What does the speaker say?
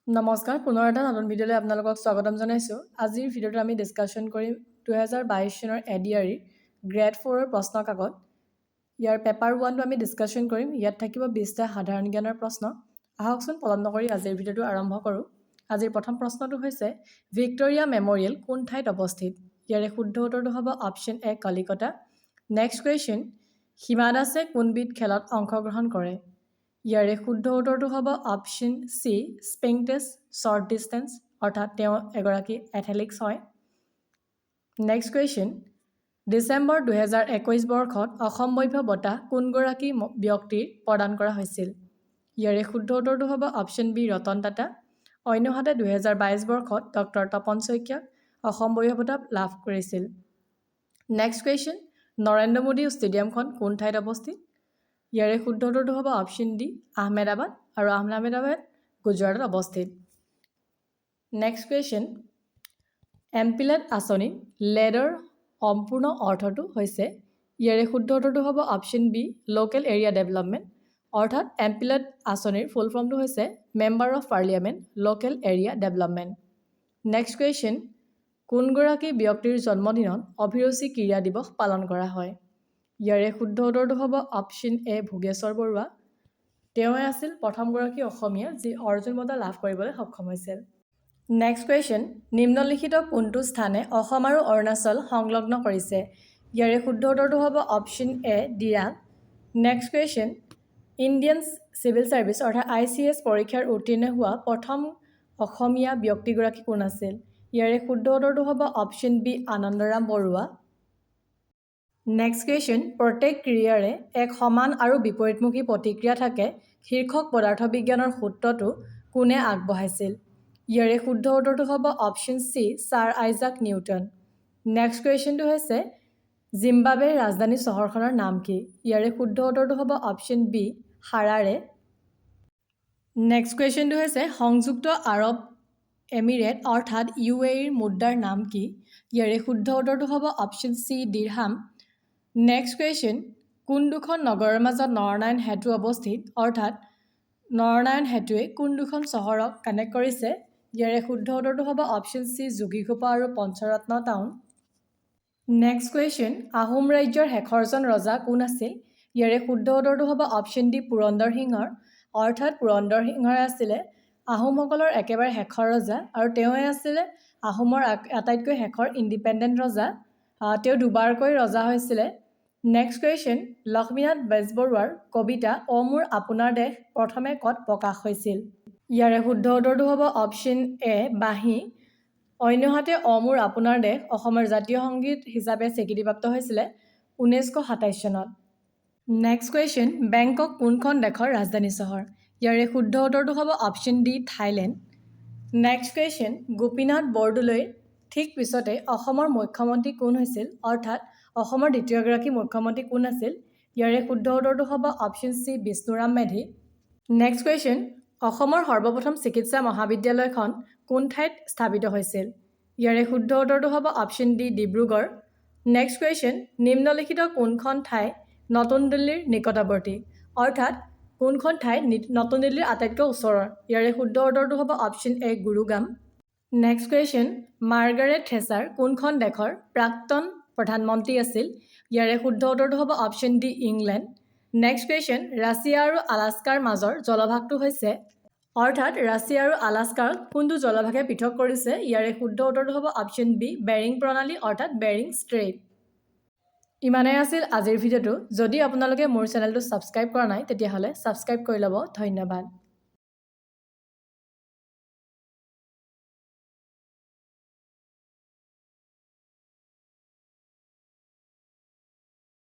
নমস্কাৰ, পুনৰ এটা নতুন ভিডিঅ'লৈ আপোনালোকক স্বাগতম জনাইছোঁ। আজিৰ ভিডিঅ'টো আমি ডিছকাশ্যন কৰিম 2022 চনৰ এ.ডি.আৰ.ইৰ গ্ৰেড ফ'ৰৰ প্ৰশ্ন কাকত। ইয়াৰ পেপাৰ ওৱানটো আমি ডিছকাশ্যন কৰিম। ইয়াত থাকিব 20টা সাধাৰণ জ্ঞানৰ প্ৰশ্ন। আহকচোন, পলম নকৰি আজিৰ ভিডিঅ'টো আৰম্ভ কৰোঁ। আজিৰ প্ৰথম প্ৰশ্নটো হৈছে, ভিক্টৰিয়া মেম'ৰিয়েল কোন ঠাইত অৱস্থিত? ইয়াৰে শুদ্ধ উত্তৰটো হ'ব option A, Kolkata. Next question, Hima দাসে কোনবিধ খেলত অংশগ্ৰহণ কৰে? ইয়াৰে শুদ্ধ উত্তৰটো হ'ব option C, sprints short distance, অৰ্থাৎ তেওঁ এগৰাকী এথলেটিক্স হয়। নেক্সট কুৱেশ্যন, ডিচেম্বৰ 2021 বৰ্ষত অসমবভ্য বঁটা কোনগৰাকী ব্যক্তিৰ প্ৰদান কৰা হৈছিল? ইয়াৰে শুদ্ধ উত্তৰটো হ'ব অপশ্যন বি, ৰতন টাটা। অন্যহাতে 2022 বৰ্ষত ডক্টৰ তপন শইকীয়াক অসমবভ্য বঁটা লাভ কৰিছিল। নেক্সট কুৱেশ্যন, নৰেন্দ্ৰ মোদী ষ্টেডিয়ামখন কোন ঠাইত অৱস্থিত? ইয়াৰে শুদ্ধ উত্তৰটো হ'ব অপশ্যন ডি, আহমেদাবাদ আৰু আহমেদাবাদ গুজৰাটত অৱস্থিত। নেক্সট কুৱেশ্যন, এমপিলেট আঁচনিত লেডৰ সম্পূৰ্ণ অৰ্থটো হৈছে? ইয়াৰে শুদ্ধ উত্তৰটো হ'ব option B, Local Area Development, অৰ্থাৎ এমপিলেট আঁচনিৰ ফুল ফৰ্মটো হৈছে Member of Parliament Local Area Development। Next question, কোনগৰাকী ব্যক্তিৰ জন্মদিনত অভিৰুচি ক্ৰীড়া দিৱস পালন কৰা হয়? ইয়াৰে শুদ্ধ উত্তৰটো হ'ব অপশ্যন এ, ভোগেশ্বৰ বৰুৱা। তেওঁৱে আছিল প্ৰথমগৰাকী অসমীয়া যি অৰ্জুন বঁটা লাভ কৰিবলৈ সক্ষম হৈছিল। নেক্সট কুৱেশ্যন, নিম্নলিখিত কোনটো স্থানে অসম আৰু অৰুণাচল সংলগ্ন কৰিছে? ইয়াৰে শুদ্ধ উত্তৰটো হ'ব option A, Dirang. Next question, Indian Civil Service অৰ্থাৎ আইচিএছ পৰীক্ষাৰ উত্তীৰ্ণ হোৱা প্ৰথম অসমীয়া ব্যক্তিগৰাকী কোন আছিল? ইয়াৰে শুদ্ধ উত্তৰটো হ'ব option B, Anandaram Barua. Next question, প্ৰত্যেক ক্ৰিয়াৰে এক সমান আৰু বিপৰীতমুখী প্ৰতিক্ৰিয়া থাকে শীৰ্ষক পদাৰ্থ বিজ্ঞানৰ সূত্ৰটো কোনে আগবঢ়াইছিল? ইয়াৰে শুদ্ধ উত্তৰটো হ'ব option C, sir Isaac Newton. Next কুৱেশ্যনটো হৈছে, জিম্বাবেৰ ৰাজধানী চহৰখনৰ নাম কি? ইয়াৰে শুদ্ধ উত্তৰটো হ'ব অপশ্যন বি, হাৰাৰে। নেক্সট কুৱেশ্যনটো হৈছে, সংযুক্ত আৰৱ এমিৰেট অৰ্থাৎ ইউএইৰ মুদ্ৰাৰ নাম কি? ইয়াৰে শুদ্ধ উত্তৰটো হ'ব option C, dirham. Next question, কোন দুখন নগৰৰ মাজত নৰনাৰায়ণ সেতু অৱস্থিত? অৰ্থাৎ নৰনাৰায়ণ সেতুৱে কোন দুখন চহৰক কানেক্ট কৰিছে? ইয়াৰে শুদ্ধ উত্তৰটো হ'ব অপশ্যন চি, যোগীঘোপা আৰু Panchratna town. Next question, Ahom ৰাজ্যৰ শেষৰজন ৰজা কোন আছিল? ইয়াৰে শুদ্ধ উত্তৰটো হ'ব অপশ্যন ডি, পুৰন্দৰ সিংহৰ। অৰ্থাৎ পুৰন্দৰ সিংহই আছিলে আহোমসকলৰ একেবাৰে শেষৰ ৰজা আৰু তেওঁৱে আছিলে আহোমৰ আটাইতকৈ শেষৰ ইণ্ডিপেণ্ডেণ্ট ৰজা। তেওঁ দুবাৰকৈ ৰজা হৈছিলে। নেক্সট কুৱেশ্যন, লক্ষ্মীনাথ বেজবৰুৱাৰ কবিতা অ' মোৰ আপোনাৰ দেশ প্ৰথমে ক'ত প্ৰকাশ হৈছিল? ইয়াৰে শুদ্ধ উত্তৰটো হ'ব অপশ্যন এ, বাঁহী। অন্যহাতে অ' মোৰ আপোনাৰ দেশ অসমৰ জাতীয় সংগীত হিচাপে স্বীকৃতিপ্ৰাপ্ত হৈছিলে 1927 চনত। নেক্সট কুৱেশ্যন, বেংকক কোনখন দেশৰ ৰাজধানী চহৰ? ইয়াৰে শুদ্ধ উত্তৰটো হ'ব option D, Thailand. Next question, Gopinath বৰদলৈৰ ঠিক পিছতে অসমৰ মুখ্যমন্ত্ৰী কোন হৈছিল? অৰ্থাৎ অসমৰ দ্বিতীয়গৰাকী মুখ্যমন্ত্ৰী কোন আছিল? ইয়াৰে শুদ্ধ উত্তৰটো হ'ব option C, Bishnuram Medhi. Next question, অসমৰ সৰ্বপ্ৰথম চিকিৎসা মহাবিদ্যালয়খন কোন ঠাইত স্থাপিত হৈছিল? ইয়াৰে শুদ্ধ উত্তৰটো হ'ব option D, Dibrugarh. Next question, নিম্নলিখিত কোনখন ঠাই নতুন দিল্লীৰ নিকটৱৰ্তী? অৰ্থাৎ কোনখন ঠাই নতুন দিল্লীৰ আটাইতকৈ ওচৰৰ? ইয়াৰে শুদ্ধ উত্তৰটো হ'ব option A, Gurugram. Next question, Margaret Thatcher কোনখন দেশৰ প্ৰাক্তন প্ৰধানমন্ত্ৰী আছিল? ইয়াৰে শুদ্ধ উত্তৰটো হ'ব option D, England. Next question, Russia আৰু আলাস্কাৰ মাজৰ জলভাগটো হৈছে? অৰ্থাৎ ৰাছিয়া আৰু আলাস্কাক কোনটো জলভাগে পৃথক কৰিছে? ইয়াৰে শুদ্ধ উত্তৰটো হ'ব অপশ্যন বি, বেৰিং প্ৰণালী অৰ্থাৎ বেৰিং ষ্ট্ৰেইট। ইমানেই আছিল আজিৰ ভিডিঅ'টো। যদি আপোনালোকে মোৰ চেনেলটো ছাবস্ক্ৰাইব কৰা নাই, তেতিয়াহ'লে ছাবস্ক্ৰাইব কৰি ল'ব। ধন্যবাদ।